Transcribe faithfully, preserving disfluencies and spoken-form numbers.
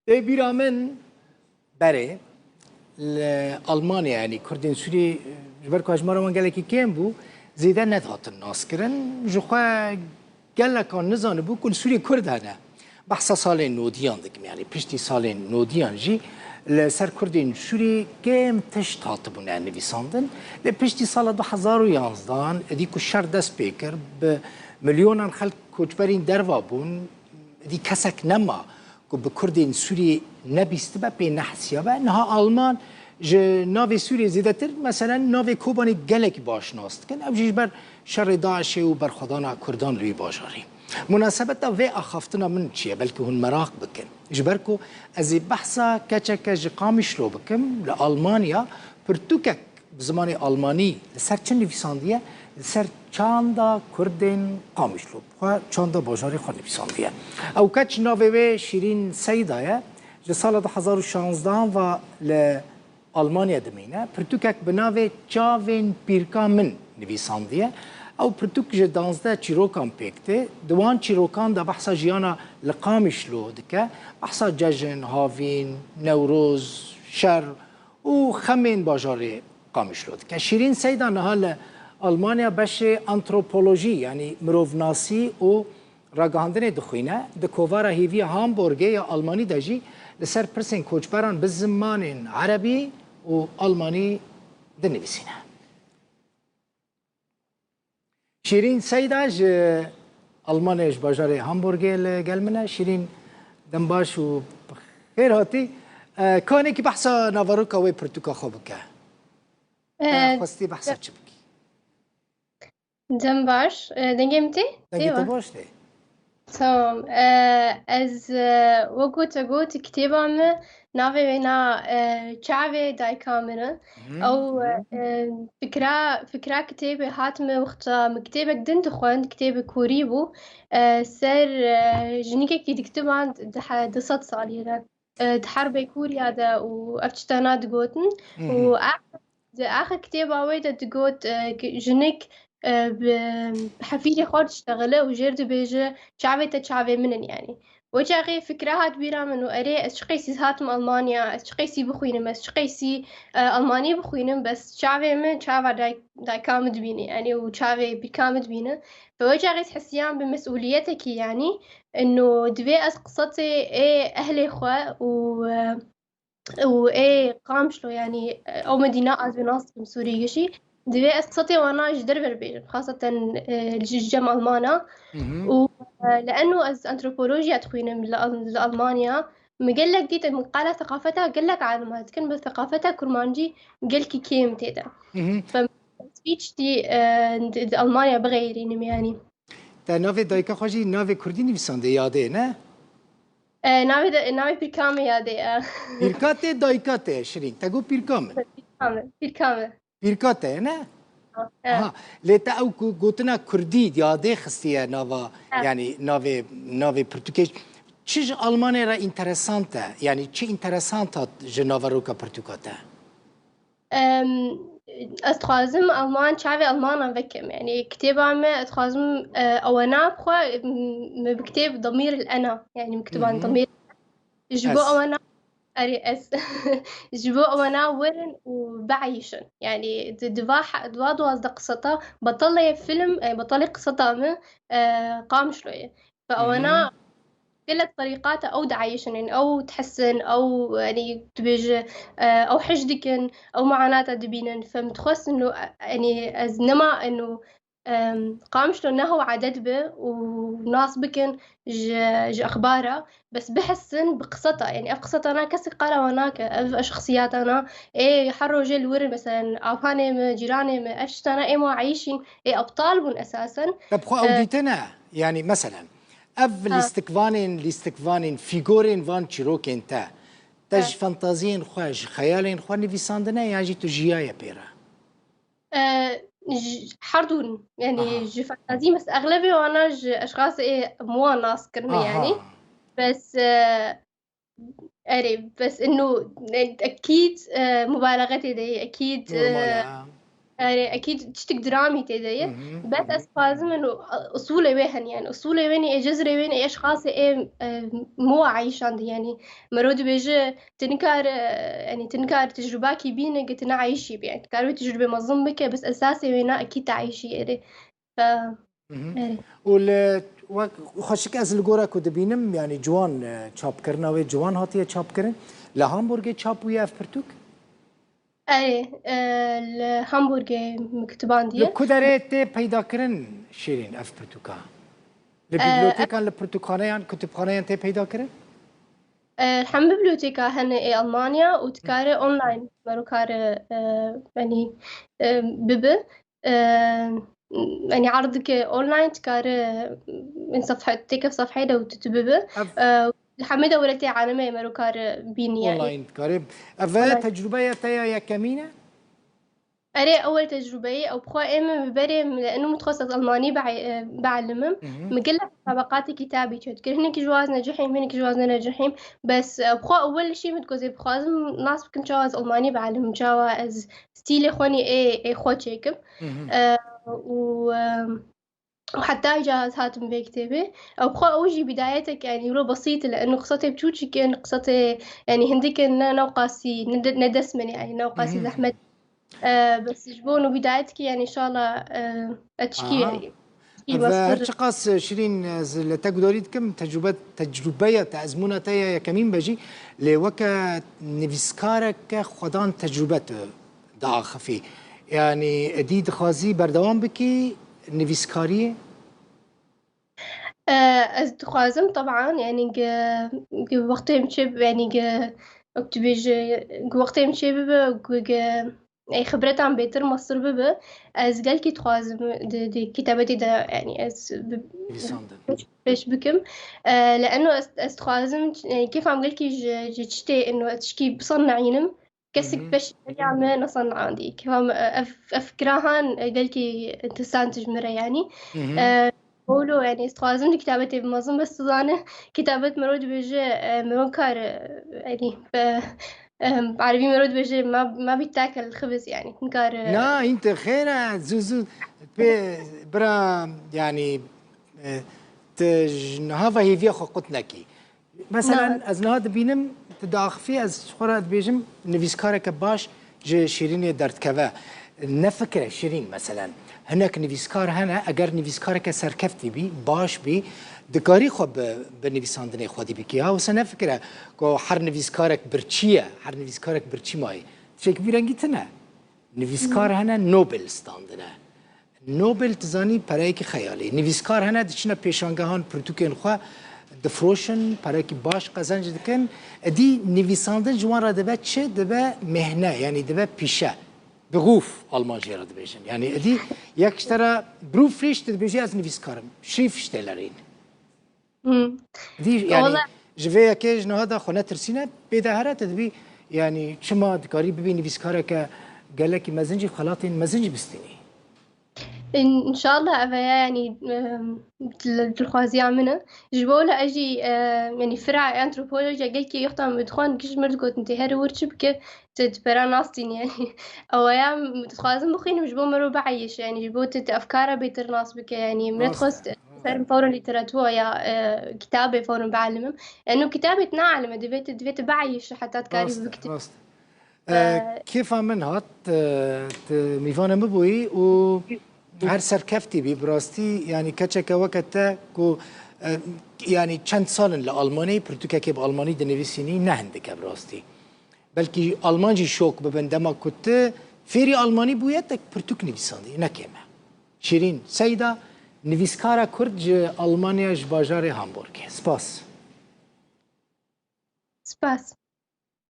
Tê bîra min berê li Almanya, yanî Kurdên Sûriyê, ji ber ku hejmara wan gelekî kêm bû, zêde nedihatin naskirin. Ji xwe geleka nizanibû ku li Sûriyê Kurd hene. Behsa salên nodiyan dikim, yanî piştî salên nodiyan jî li ser Kurdên Sûriyê kêm tişt hatibûne nivîsandin. Lê piştî sala du hezar û yanzdehan, êdî ku şer dest pê kir, bi milyonan xelk koçberîn derva bûn, êdî kesek nema ku bi Kurdên Sûriyê nebîstibe, pê nehisiyabe. Niha Alman ji navê Sûriyê zêdetir, meselen, navê Kobanê gelekî baş nas dikin. Ew jî ji ber şerê DAIŞê û berxwedana Kurdan li wî bajarî. Munasebeta vê axaftina min çi ye? Belkî hûn meraq bikin. Ji ber ku ez ê behsa keçeke ji Qamişlo bikim, li Almanya pirtûkek bi zimanê almanî li ser çi nivîsandiye? Li ser çanda Kurdên Qamişlo. Xwe çanda bajarê xwe nivîsandiye. Ew keç navê wê Şîrîn Seyda ye. Ji sala du hezar û şanzdehan ve li Almanya dimîne. Pirtûkek bi navê Çavên Pîrka Min nivîsandiye. Ew pirtûk ji danzdeh çîrokan pêk tê. Di wan çîrokan de behsa jiyana li Qamişlo dike. Behsa cejn, havîn, Newroz, şer û xemên bajarê Qamişlo dike. Şîrîn Seyda niha li Almanya beşê antropolojî, yanî mirovnasî û ragihandinê dixwîne. Di kovara hêviya Hamburgê ya Almanî de jî li ser pirsên koçberan bi zimanên erebî û almanî dinivîsîne. Şîrîn Seyda ji Almanyayê, ji bajarê Hamburgê li gel min e. Şîrîn, dem baş û bi xêr hatî. E, kanekî behsa naveroka wê pirtûka xwe bike. E, E, xwestî behsa çi bikî? Dem baş. E, dengê min tê? Dengê Tê te wa? baş tê. Tamam. E, ez, e, wekî te got, kitêba min navê wê na, e, Çavê Dayika Min e. Hı hı. Ew, e, fikra, fikra kitêbê hat min wexta min kitêbek din dixwend, kitêbê Kûrî bû. E, ser, e, jinikekî diktiban di he-, du sed salî re. E, di herbê Kûriya de û ev tiştana digotin. Hı hı. Û a-, di axir kitêba wê de digot, e, ki jinik, e, bi hefîrê xwe diştexile û jêr dibêje, "Çavê te çavê min in," yanî. Wê çaxê fikre hat bîra min û erê, ez çi qeysî hatim Almanya, ez çi qeysî bixwînim, ez çi qeysî, e, Almanî bixwînim, bes çavê min çava dayk-, dayka min dibîne, yanî û çavê pîrka min dibîne. Wê çaxê ez hesiyan bi mesûliyetekî, yanî, ino divê ez qiseta ê ehlê xwe û, e, û ê Qamişlo, yanî, e, ew Medîna ez wê nas dikim Sûrî gişî. Divê ez qiseta wana ji derve re bêjim, xaseten, e, ji cem Almana. Hı hı. Û, e, li eno ez antropolojiya dixwînim li Al-, li Almanya. Min gelek dît, min qala seqafeta gelek alima dikin, bi seqafeta kurmancî gelkî kêm tê de. Hı hı. Fem-, hiç tî, e, di, di Almanya bixeyrînim, yanî. Te navê dayika xwe jî navê kurdî nivîsandiye, Yadê, ne? E, navê de, navê pîrka me Yadê ye. Pîrka te, dayika te, Şirîn. Te got pîrka min. Pîrka me, pîrka me. Pîrka te ye, ne? Ha, evet. Aha. Lê te ew ku gotina kurdî Yadê xistiye nava, Ha. yanî navê, navê pirtûkê. Çi ji Almanê re înteresant e? Yanî çi înteresant hat ji naveroka pirtûka te? Em, ez dixwazim Alman, çavê Almanan vekim. Yanî kitêba me, ez dixwazim, e, ewana bixwe, m-, me bi kitêb damîr el ena. Yanî min kitiban Hı hı. damîr. Ji bo Ez. ewana, erê ez. Ji bo ewana werin û bieyîşin. Yanî di, di va he-, di va duwazdeh qiseta betalê film, e, betalê qiseta me, e, Qamişlo ye. Fe Hı hı. ewana gelek terîqata ew dieyîşin, yanî ew dihisin, ew, yanî, dibêje, e, ew hej dikin, ew muanata dibînin. Fem dixwest ino, e, yanî ez nema ino, em, Qamişlo ne hew edet be û nas bikin ji, ji exbara, bes bihisin bi qiseta. Yanî ev qisetana kesek qala wan nake. Ev şexsiyatana ê her rojê li wir in, meselen, avanê me, cîranê me, ev tiştana ê ma eyîşîn, ê ebtal bûn esasen. Te bi xwe ew E, dîtine? Yanî, meselen, ev Ha. lîstikvanên, lîstikvanên, fîgorên van çîrokên te, te Ha. ji fantaziyên xwe, ji xeyalên xwe nivîsandine yan jî tu jiyaye pê re? E, ji, herdûn. Yanî Aha. ji fantazî, mes-, exlebê wana ji eşxasê ê min wan nas kirine Aha. yanî. Bes, e, erê, bes ino, e, ekîd, e, mubalaxe tê de ye, ekîd, e, Normal e. Erê, ekîd tiştik dramî tê de ye. Bes ez dixwazim min û, usûlê wê hene, yani usûlê wê nê, ê cezrê wê nê, ê eşxasê ê, e, mowa eyşandî, yani mero dibêje, tu nikar, e, yani tu nikar tecrubakî bîne, ki tu ne eyşî bî. Yani tu kar wê tecrube mezin bike, bes esasê wê na ekîd te eyşî erê. Fe, erê. Û li wek xweşik ez li gora ku dibînim, yani ciwan, e, çapkirina wê ciwan hatiye çapkirin. Li Hamburgê çap bûye ev pirtûk? Erê, e, li Hamburgê min kitibandiye. Li ku derê tê peyda kirin Şîrîn ev pirtûka? Li E, bibliotekan, li pirtûkxaneyan, kutubxaneyan tê peyda kirin? E, hem biblioteka hene ê Almanya û dikare online mero kare, e, yani, e, bibe. E, yani erd dike online dikare, e, sefhe, têkev sefheyê de û tu, tu bibe. Ev E, li hemê dewletê alemê mero kare bîniye. Online dikare. Ev Online. Tecrûbeya te ya yekemîn e? Erê, ewel tecrûbeyê ew bi xwe ê min bi berê min, li eno min dixwest ez Almanî be-, e, biellimim. Min gelek musabeqatê kitabî çêdikir. Hinekî ji wan ez necihîm, hinekî ji wan ez nenecihîm. Bes, e, bi xwe ewel jî min digot ez ê bixwazim nas bikim çawa ez Almanî biellimim, çawa ez stîlê xwe nî ê, ê xwe çêkim. E, û, e, û heta îca ez hatim vê kitêbê. Ew bi xwe ew jî bîdayetek, yani, wilo besît e, li eno qisatê biçûçik in, qisatê, yani, hindik in, ne, ne qasî, ne de-, ne dest min, yani, ne qasî zehmet. E, bes ji bo nû bîdayetekî, yani, înşallah, e, e, tişkî, Aha. tişkî Ev, e, her bastir. Çiqas, e, Şirîn, e, ez li te gudarî dikim, tecrube, tecrûbeya te, ezmûna te ya yekemîn be jî, lê weke nivîskareke xwedan tecrûbe tu diaxifî. Yani, êdî dixwazî berdewam bikî nivîskariyê? E, ez dixwazim, teban, yani, gi, gi wextê min çê, yani, gi, wek tu bêjî, gi wextê min çê bibe, gi, gi, ê xibretan bêtir mestir bibe, ez gelkî dixwazim di, di kitabetê de, yani, ez bi, Nivîsandin. pêş, pêş bikim. E, li eno ez, ez dixwazim, yani, kêfa min gelkî ji, ji tiştê eno ez tişkî bisanayînim. Kesik Hı hı. peşberiya me nesanandî. Kêfa min, e, ev, ev fikra han, e, gelkî interesant ji min re, yani. Hı hı. E, Bolo, yani, ez dixwazim di kitabetê bimezin, bes tu zane, kitabet mero dibêje, e, mero kar, e, yani, e, e, erebî mero dibêje, ma, ma bî tekel xibis, yani, nikar, e, Na, înte xêr e, zû zû pê bira, yani, e, tu ji niha ve hêviya xwe qut nekî. Meselen, Na. ez niha dibînim, tu diaxifî, ez ji xwe re dibêjim, nivîskareke baş ji Şîrînê derdikeve. Nefikire Şîrîn, meselen. Hinek nivîskar hene, eger nivîskareke serkeftî bî, baş bî, dikarî xwe bi, bi nivîsandinê xwedî bikî. Ha, wisa nefikire ku her nivîskarek birçî ye, her nivîskarek birçî mayî. Tiştekî vî rengî tune. Nivîskar hene Nobel standine. Nobel, tu zanî, pereyekî xeyalî. Nivîskar hene, diçine pêşangehan pirtûkên xwe difroşin, perekî baş qezenc dikin. Êdî nivîsandin ji wan re dibe çi? Dibe mehne, yanî dibe pîşe. Beruf, Almancê re dibêjin. Yanî êdî yek ji te re Berufsrichter, tu dibêjî ez nivîskar im. Schriftstellerin. Hmm. Dî, yanî, Wala- ji vê yekê ji niha de xwe netirsîne, pê de here te dibî, yanî, çima dikarî bibî nivîskareke gelekî mezin jî xelatên mezin jî bistînî. In-, înşallah ev e, yanî, em, dil-, dilxwaziya min e. Ji bo wela ez jî, e, yanî, fira antropolojiya gelkî wexta min dixwend, giş mir digotin tê here wir çi bike, tu, tu pera nastînî, yanî. Ew ya, dixwazim bixwînim ji bo mero bieyîşe, yanî, ji bo tu, tu efkara bêtir nas bike, yanî, min Rast e, dixwest rast e. Ser fewra lîteratura ya, e, kitabê fewra bialimim. Eno kitabê tu naalime, divê tu, divê tu bieyîşe heta tu karî Rast e, bikitî. rast e. E, E, kêfa min hat, e, tu mîvana min bûyî û her serkeftî bî, bi rastî, yanî keçeke weke te ku, e, yanî çend sal in li Almanî, pirtûkekê bi almanî dinivîsînî, ne hindik e bi rastî. Belkî Alman jî şok bibin dema ku tu fêrî Almanî bûye, te pirtûk nivîsandî, ne kêm e. Şîrîn Seyda, nivîskara Kurd ji Almanya, ji bajarê Hamburgê. Spas. Spas.